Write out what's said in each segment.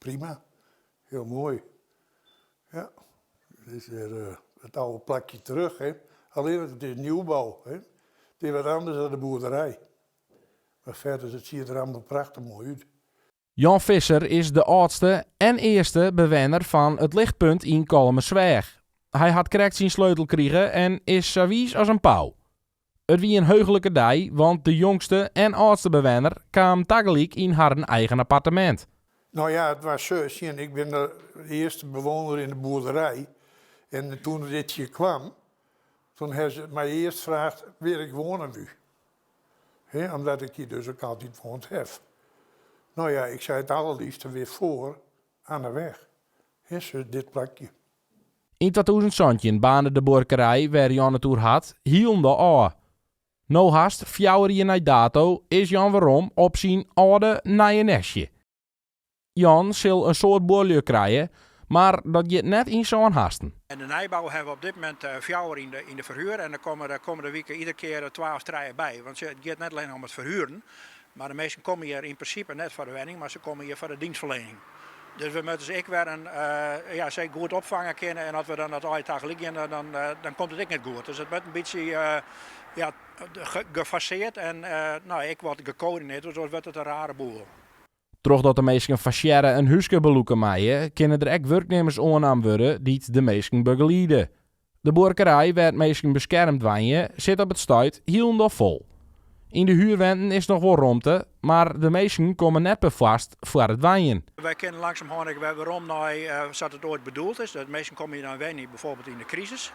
Prima, heel mooi. Ja, het is weer het oude plakje terug. Hè. Alleen het is nieuwbouw. Hè. Het is wat anders dan de boerderij. Maar verder, het ziet er allemaal prachtig mooi uit. Jan Visser is de âldste en earste bewenner fan Het Lichtpunt yn Kollumersweach. Hy hat krekt syn sleutel krige en is sa wiis as in pau. It wie in heuchlike dei, want de jongste en âldste bewenner kamen tagelyk yn harren eigen appartemint. Nou ja, het was zo, sjen, ik ben de eerste bewoner in de boerderij. En toen dit hier kwam, toen hebben ze mij eerst gevraagd waar ik wonen wou. Hè, omdat ik hier dus ook altijd woond heb. Nou ja, ik zei het allerliefste weer voor aan de weg. Hè, zo dit plakje. Yn 2017 baarnde de buorkerij wêr't Jan it oer hat hielendal ôf. No hast 4 jier nei dato is Jan werom op syn âlde nije nestje. Jan sil in soad buorlju krije, mar dat giet net yn sân hasten. En de nijbou hebben we op dit moment fjouwer yn de ferhuur. En der komme de kommende wike iedere kear twa of trije by. Want it giet net allinnich om it ferhuren. Mar de minsken komme hjir yn prinsipe net foar de wenning, mar se komme hjir foar de tsjinstferliening. Dus we moatte se ek wer ja, se goed opfange kinne. En as we dan dat allegear tagelyk gean, dan komt it ek net goed. Dus it wurdt in bytsje ja, gefasearre en no, ek wat gekoördinearre, dus wurdt it in rare boel. Trochdat de minsken fasearre in húske belûke meie, kinne der ek wurknimmers oannaam wurde dy't de minsken begeliede. De buorkerij wêr't minsken beskermd wenje sit op it stuit hielendal fol. Yn de huerwenten is noch wol romte, mar de minsken komme net perfoarst foar it wenjen. Wy kinne langsumerhân ek wer werom nei sa't it oait bedoeld is. De minsken komme hjir dan wenje, bijvoorbeeld yn de krisis.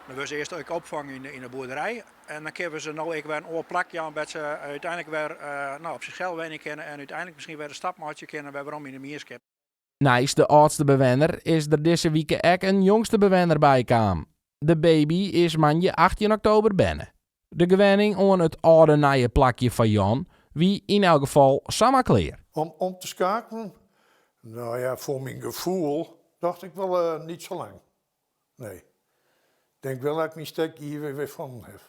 Dan wurde se earst ek opfongen yn de boerderij. En dan kinne we se no ek wer in oar plak jaan wêr't se úteinlik wer no, op sichsels wenje kinne en úteinlik miskien wer in stap meitsje kinne wer werom yn de mienskip. Neist de âldste bewenner is der dizze wike ek in jongste bewenner bykaam. De baby is moandei 18 oktober berne. De gewenning oan it âlde nije plakje fan Jan wie yn elk gefal samar klear. Om om te schakelen? Nou ja, voor mijn gevoel dacht ik wel niet zo lang. Nee. Ik denk wel dat ik mijn stekje hier weer fûn heb.